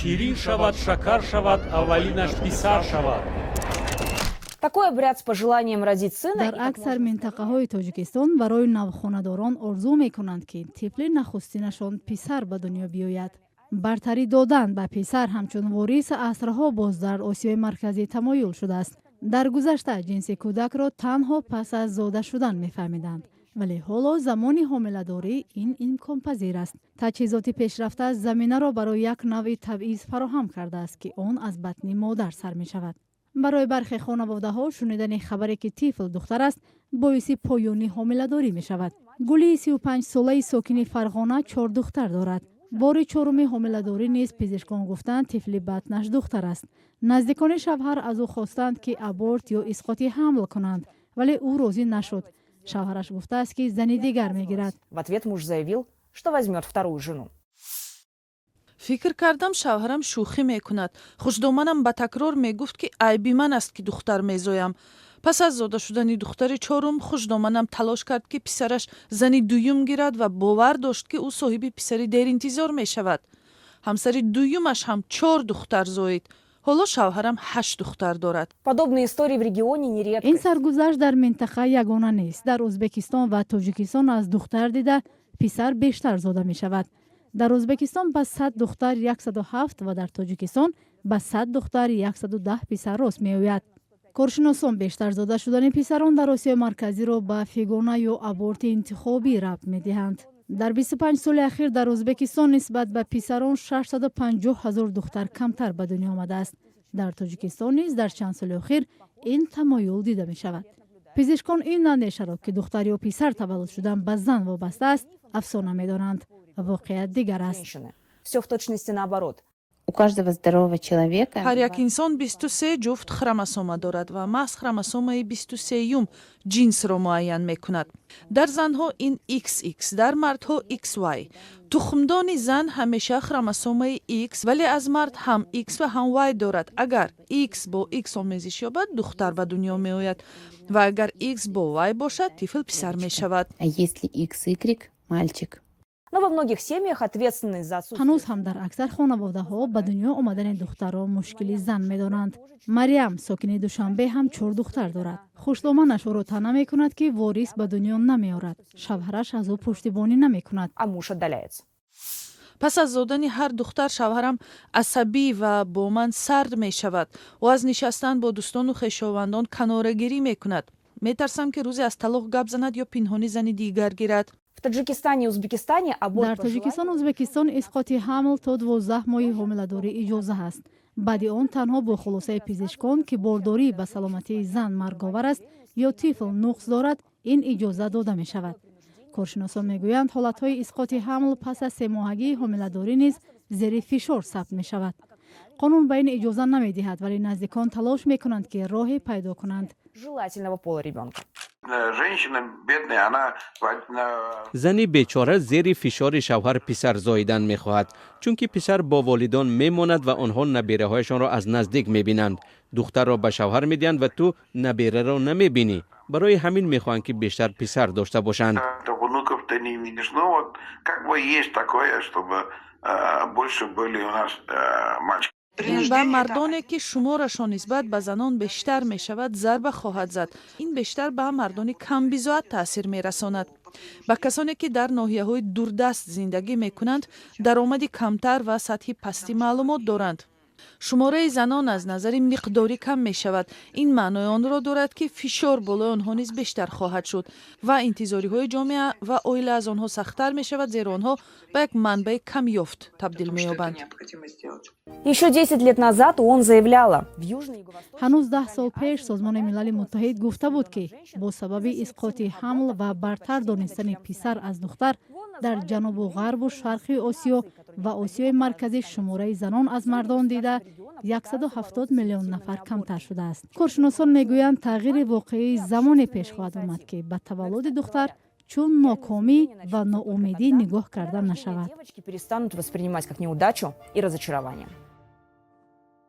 Ширин шавад, шакар шавад, аввалинаш писар шавад. Такой обряд с пожеланием родить сына. Дар аксар минтақаҳои Тоҷикистон барои навхонадорон орзу мекунанд, ки тифли нахустинашон писар ба дунё биёяд. Бартарӣ додан ба писар ҳамчун ворис асрҳо боз дар Осиёи Марказӣ тамоюл шудааст. Дар гузашта ҷинси кӯдакро танҳо пас аз зода шудан мефаҳмиданд, вале ҳоло замони ҳомиладорӣ ин имконпазир аст. Таҷҳизоти пешрафта заминаро барои як навъи табъиз фароҳам кардааст, ки он аз батни модар сар мешавад. Барои бархе хонаводаҳо шунидани хабаре, ки тифл духтар аст, боиси поёни ҳомиладорӣ мешавад. Гулии 35-солаи сокини Фарғона чор духтар дорад. Бори чоруми ҳомиладорӣ низ пизишкон гуфтанд, тифли батнаш духтар аст. Наздикони шавҳар аз ӯ хостанд, ки аборт ё исқоти ҳамл кунанд, вале ӯ розӣ нашуд. Шавҳараш гуфтааст, ки зани дигар мегирад. В ответ муж заявил, что возьмет вторую жену. Фикр кардам, шавҳарам шӯхӣ мекунад. Хушдоманам ба такрор мегуфт, ки айби ман аст, ки духтар мезоям. Пас аз зода шудани духтари чорум хушдоманам талош кард, ки писараш зани дуюм гирад, ва бовар дошт, ки ӯ соҳиби писари деринтизор мешавад. Ҳамсари дуюмаш ҳам чор духтар зоид. Ҳоло шавҳарам ҳашт духтар дорад. Подобные истории в регионе не Ин редкость. саргузашт дар минтақа ягона нест. Дар Ӯзбекистон ва Тоҷикистон аз духтар дида писар бештар зода мешавад. Дар Ӯзбекистон ба 100 духтар 107 ва дар Тоҷикистон ба 100 духтар 110 писар рост меояд. Коршиносон бештар зода шудани писарон дар Осиёи Марказиро ба фигона ё аборти интихобӣ рабт медиҳанд. Дар 25 соли ахир дар Ӯзбекистон нисбат ба писарон 650 ҳазор духтар камтар ба дунё омадааст. Дар Тоҷикистон низ дар чанд соли охир ин тамоюл дида мешавад. Пизишкон ин андешаро, ки духтар ё писар таваллуд шудан ба зан вобаста аст, афсона медонанд. Воқеият дигар аст. Женщины. Все в точности наоборот. У каждого здорового человека Ҳар як инсон 23 ҷуфт хромосома дорад ва маҳз хромосомаи 23-юм ҷинсро муайян мекунад. Дар занҳо ин XX, дар мардҳо XY. Тухмдони зан ҳамеша хромосомаи X, вале аз мард ҳам X ва ҳам Y дорад. Агар X бо X омезиш ёбад, духтар ба дунё меояд, ва агар X бо Y бошад, тифл писар мешавад. А если XY — мальчик. Но во многих семьях ответственность за отсутствие Ҳанӯз ҳам дар аксар хонаводаҳо ба дунё омадани духтарро мушкили зан медонанд. Марьям, сокини Душанбе, ҳам чор духтар дорад. Хушдоманаш ӯро таъна мекунад, ки ворис ба дунё намеорад. Шавҳараш аз ӯ пуштибонӣ намекунад. А муж отдаляется. Пас аз зодани ҳар духтар шавҳарам асабӣ ва бо ман сард мешавад. Ӯ аз нишастан бо дӯстону хешовандон канорагирӣ мекунад. Метарсам, ки рӯзе аз талоқ гап занад ё пинҳонӣ зани дигар гирад. В Таджикистане и Узбекистане аборт Дар по Тоҷикистону Ӯзбекистон исқоти ҳамл то 12 моҳи ҳомиладорӣ иҷоза аст. Баъди он танҳо бо хулосаи пизишкон, ки бордорӣ ба саломатии зан марговар аст ё тифл нуқс дорад, ин иҷоза дода мешавад. Коршиносон мегӯянд, ҳолатҳои исқоти ҳамл пас аз семоҳагии ҳомиладорӣ низ зери фишор сабт мешавад. Қонун ба ин иҷоза намедиҳад, вале наздикон талош мекунанд, ки роҳе пайдо кунанд. Желательного пола ребенка. Женщина бедная, она Зани бечора зери фишори шавҳар писар зоидан мехоҳад, чунки писар бо волидон мемонад ва онҳо набераҳояшонро аз наздик мебинанд. Духтарро ба шавҳар медиҳанд ва ту набераро намебинӣ. Барои ҳамин мехоҳанд, ки бештар писар дошта бошанд. Внуков ты не видишь. Ну вот, как бы есть такое, чтобы больше были у нас мальчики. Ин ба мардоне, ки шуморашон нисбат ба занон бештар мешавад, зарба хоҳад зад. Ин бештар ба мардони камбизоат таъсир мерасонад, ба касоне, ки дар ноҳияҳои дурдаст зиндагӣ мекунанд, даромади камтар ва сатҳи пасти маълумот доранд. Шумораи занон аз назари миқдорӣ кам мешавад. Ин маънои онро дорад, ки фишор болои онҳо низ бештар хоҳад шуд ва интизориҳои ҷомеа ва оила аз онҳо сахттар мешавад, зеро онҳо ба як манбаи камёфт табдил меёбанд. Еще 10 лет назад ООН заявляла, в Южной и Ҳанӯз 10 сол пеш Созмони Милали Муттаҳид гуфта буд, ки бо сабаби исқоти ҳамл ва бартар донистани писар аз духтар дар ҷанубу ғарбу шарқи Осиё ва Осиёи Марказӣ шумораи занон аз мардон дида 170 миллион нафар камтар шудааст. Коршиносон мегӯянд, тағйири воқеии замоне пеш хоҳад омад, ки ба таваллуди духтар чун нокомӣ ва ноумедӣ нигоҳ карда нашавад. Девочки перестанут воспринимать как неудачу и разочарование.